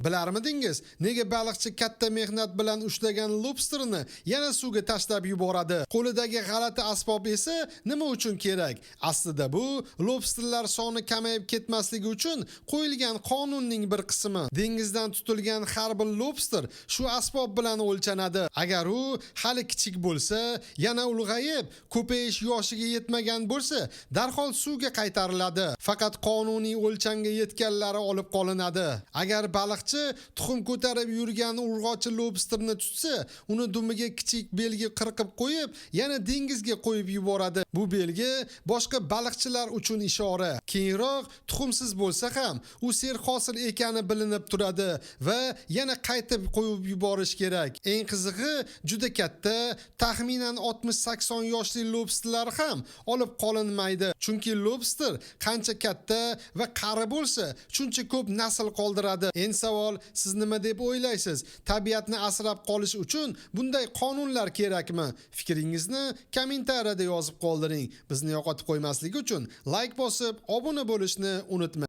Bilarmidingiz, nega baliqchi katta mehnat bilan ushlagan lobsterni yana suvga tashlab yuboradi? Qo'lidagi g'alati asbob esa nima uchun kerak? Aslida bu lobsterlar soni kamayib ketmasligi uchun qo'yilgan qonunning bir qismi. Dengizdan tutilgan har bir lobster shu asbob bilan o'lchanadi. Agar u hali kichik bo'lsa, yana ulg'ayib, ko'payish yoshiga yetmagan bo'lsa, darhol suvga qaytariladi. Faqat qonuniy o'lchamga yetganlari olib qolinadi. Agar baliqchi tuxum ko'tarib yurgan urg'ochi lobsterni tutsa, uni dumiga kichik belgi qirqib qo'yib, yana dengizga qo'yib yuboradi. Bu belgi boshqa baliqchilar uchun ishora. Keyinroq tuxumsiz bo'lsa ham, u serhosil ekani bilinib turadi va yana qaytib qo'yib yuborish kerak. Eng qizig'i, juda katta, taxminan 60-80 yoshli lobsterlar ham olib qolinmaydi. Chunki lobster qancha katta va qari bo'lsa, shuncha ko'p nasl qoldiradi. Endi savol, siz nima deb o'ylaysiz? Tabiatni asrab qolish uchun bunday qonunlar kerakmi? Fikringizni kommentariyada yozib qoldiring. Bizni yo'qotib qo'ymaslik uchun like bosib, obuna bo'lishni unutmang.